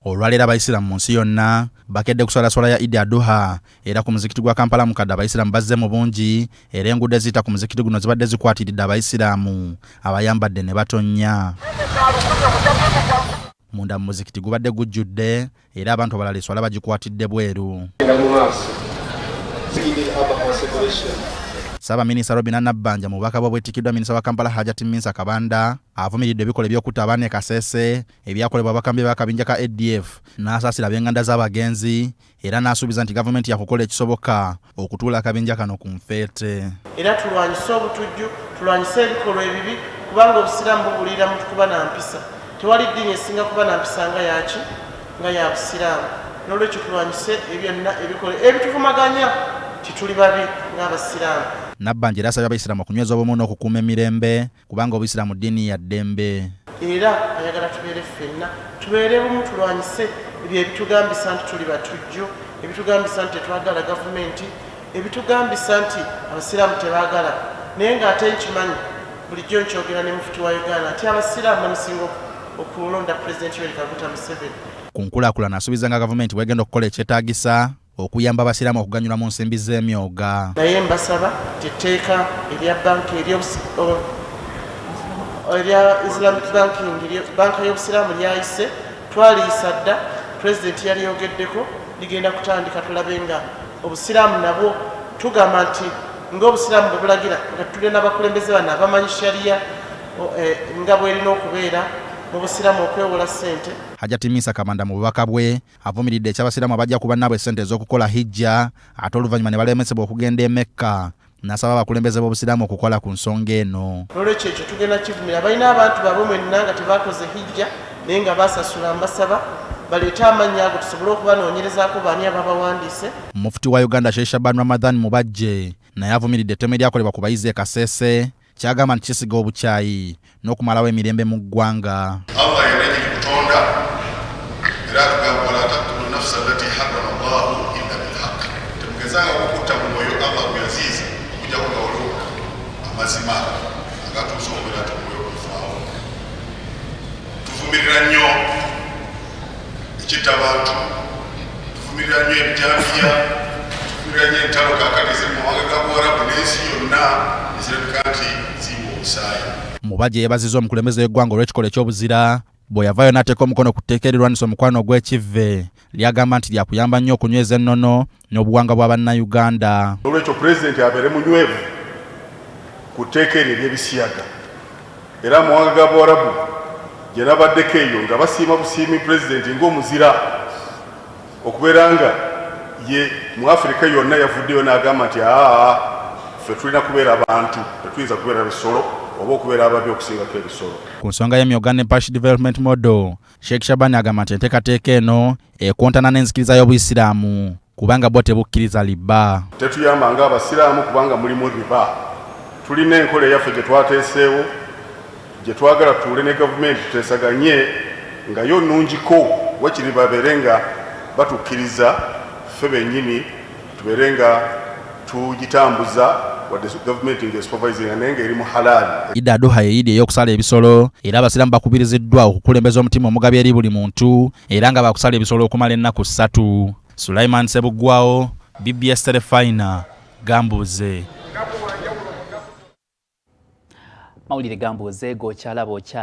Olwaleero Abayisiraamu mu nsi yonna bakedde kusala swala ya Idi Aduha, era ku muzikiti gwa Kampala Mukadde Abayisiraamu bazze mu bungi, era enguudo eziyita ku muzikiti guno zibadde zikwatiridde Abayisiraamu abayambadde ne batonnya. Munda mu muzikiti gubadde gujjudde, era abantu abalala eswala bagikwatidde bweru. Ssaabaminisita Robinah Nabbanja mu bubaka bwe obwettikiddwa Minisita wa Kampala Hajati Minsa Kabanda avumiridde ebikolwa eby'okutta abaana e Kasese ebyakolebwa abakambi b'akabinja ka ADF, n'asaasira ab'enganda z'abagenzi era n'asuubiza nti gavumenti yakukola ekisoboka okutuula akabinja kano ku nfeete. Era tulwanyise obutujju, tulwanyise ebikolwa ebibi, kubanga Obusiraamu bubuulirira muntu kuba na mpisa. Tewali ddiini esinga kuba na mpisa nga yaki? Nga ya Busiraamu. N'olwekyo tulwanyise ebyo byonna ebikolwa ebituvumaganya nti tuli babi ng'Abasiraamu. Nabbanja era asabye Abayisiraamu okunyweza obumu n'okukuuma emirembe kubanga Obuyisiraamu ddiini ya ddembe. Era ayagala tubeere ffenna, tubeere bumu, tulwanyise ebyo ebitugambisa nti tuli batujju, ebitugambisa nti tetwagala gavumenti, ebitugambisa nti Abasiraamu tebaagala, naye ng'ate nkimanyi bulijjo nkyogera ne Mufuti wa Uganda nti Abasiraamu bamusinga okulonda Pulezidenti Yoweri Kaguta Museveni. Ku nkulaakulana asuubiza nga gavumenti bw'egenda okukola ekyetaagisa okuyamba Abasiraamu okuganyulwa mu nsimbi z'emyoga. Naye mbasaba nti etteeka erya banki erya Islamic Banking, banka y'Obusiraamu lyayise, twaliyisa dda, Pulezidenti yalyogeddeko, ligenda kutandika tulabe nga Obusiraamu nabwo tugamba nti ng'Obusiraamu bwe bulagira nga tutudde n'abakulembeze bano abamanyi Sharia nga bw'erina okubeera mu Busiraamu okwewola ssente. Hajati Minsa Kabanda mu bubaka bwe avumiridde eky'Abasiraamu abajja ku bannaabwe ssente ez'okukola Hijja ate oluvannyuma ne balemesebwa okugenda e Mecca, n'asaba abakulembeze b'Obusiraamu okukola ku nsonga eno. N'olwekyo ekyo tugenda kivumira. Balina abantu baabwe mwenna nga tebakoze Hijja naye nga basasula, mbasaba baleete amannya ago tusobole okubanoonyerezaako baani ababawandiise. Mufti wa Uganda Sheikh Shaban Ramadhan Mubajje naye avumiridde ettemu eryakolebwa ku bayizi e Kasese, ky'agamba nti kisiga obukyayi n'okumalawo emirembe mu ggwanga. Allah yenanyini kutonda, era atugamba wala taktulu nafsa allati harrama Allahu illa bilhaq, temugezanga kukutta mwoyo Allah gwe yaziiza okujjako nga waliwo amazima agatuusa okubeera nti omwoyo guvaawo. Tuvumirira nnyo ekitta abantu, tuvumirira nnyo ebijambiya, tuvumirira nnyo entalo kaakati eziri mu mawanga ga Buwarabu n'ensi yonna ezirabika nti ziyiwa omusaayi. Mubajje yeebazizza omukulembeze w'eggwanga olw'ekikolwa eky'obuzira bwe yavaayo n'ateeka omukono ku tteeka erirwanisa omukwano ogw'ekivve, ly'agamba nti lyakuyamba nnyo okunyweza ennono n'obuwangwa bwa Bannayuganda. Noolwekyo Pulezidenti abeere munywevu ku tteeka eryo ery'ebisiyaga, era amawanga ga Buwarabu gye nabaddeko eyo nga basiima busiimi Pulezidenti ng'omuzira okubeera nga ye mu Afirika yonna yavuddeyo n'agamba nti aa ffe tulina kubeera bantu, tetuyinza kubeera bisolo oba okubeera ababi okusingako ebisolo. Ku nsonga y'emyoga ne Parish Development Model, Sheikh Shabani agamba nti enteekateeka eno ekontana n'enzikiriza y'Obuyisiraamu kubanga bwo tebukkiriza riba. Tetuyamba ng'Abasiraamu kubanga mulimu riba. Tulina enkola eyaffe gye twateeseewo gye twagala tutuule ne gavumenti tuteesaganye nga yo nnungiko, wakiri babeere nga batukkiriza ffe bennyini tubeere nga tugitambuza wadde gavumenti ng'esupervisinga naye ng'eri mu halaali. Idi Aduha ye Idi ey'okusala ebisolo, era Abasiraamu bakubiriziddwa okukulembeza omutima omugabi eri buli muntu era nga baakusala ebisolo okumala ennaku 3. Sulaiman Ssebuggwawo, BBS Terefayina, Gambuuze. Mawulire Gambuuze gokyalaba okyali.